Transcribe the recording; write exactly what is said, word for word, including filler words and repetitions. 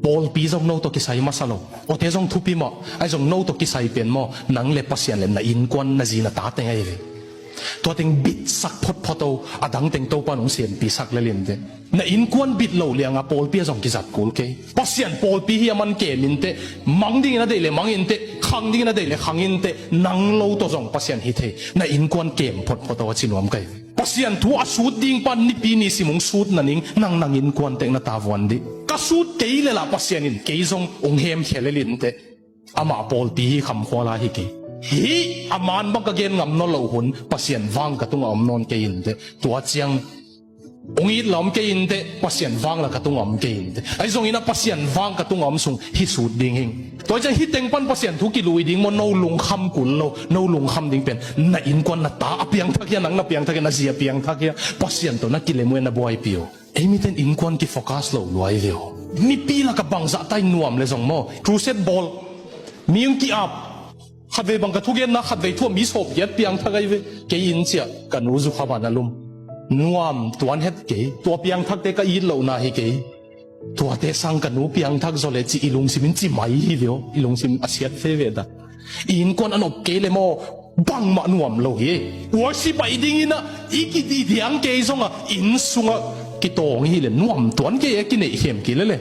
Pawlpi zong no tawh kisai masa lo. Awte zong thupi mah, ahi zong no tawh kisai pen maw, nang le Pasian le na innkuan, na zi na tate ngai ve. Tua teng bitsak photphot o, a dang teng Topa in hong siampisak lel inteh. Na innkuan bit lo lianga pawlpi ah zong kizat kul kei. Pasian pawlpi hi a man kem inteh, mang dingin a deih le mang inteh, khang dingin a deih le khang inteh, nang lo tawh zong Pasian hi thei. Na innkuan kem photphot o a ci nuam ka hi. Pasian thu a sut ding pan Nipi ni sim hong sut na ning, nang nang innkuan tek na tavuan dih. Ka sut kei le lah Pasian in kei zong hong hemkhia lel inteh. Amah pawlpi hi khamkhual a hi kei. Hih a man bang ka gen ngam nawn loh hun Pasian vang ka tungah om nawn kei inteh. Tua ciang hong it la om kei inteh, Pasian vang la ka tungah om kei inteh. Ahi zongin a Pasian vang ka tungah om sung hih sut ding hing. Tua ciang hih teng pan Pasian thu kilui ding maw, no lungkham kul lo, no lungkham ding pen na innkuan, na ta a piangthak hia, nang na piangthak hia, na zi a piangthak hia, Pasian tawh na kilem uh e, na buaipi uh. Ei miten innkuan kifocus lo lua hi ve aw. Nipi lakah bangzah ta in nuam le zong maw, crusade bawl, mi hong ki-ap. Khatvei bang ka thugenna, khatvei thu ah mi sawmgiat piangthak ahi ve. Kei inn ciah ka nu zukham ah na lum. Nuam tuan het kei. Tua piangthakte ka it lohna hi kei. Tuate sang ka nu piangthak zaw le cih i lungsim in ci mai hi ve aw. I lungsim a siat fe ve ta. I innkuan a nop kei le maw, bangmah nuam lo hi. Worship ah i ding in ah, i kidih diang kei zongah inn sungah kitawng hi le nuam tuan kei e, kineih khem kei le le.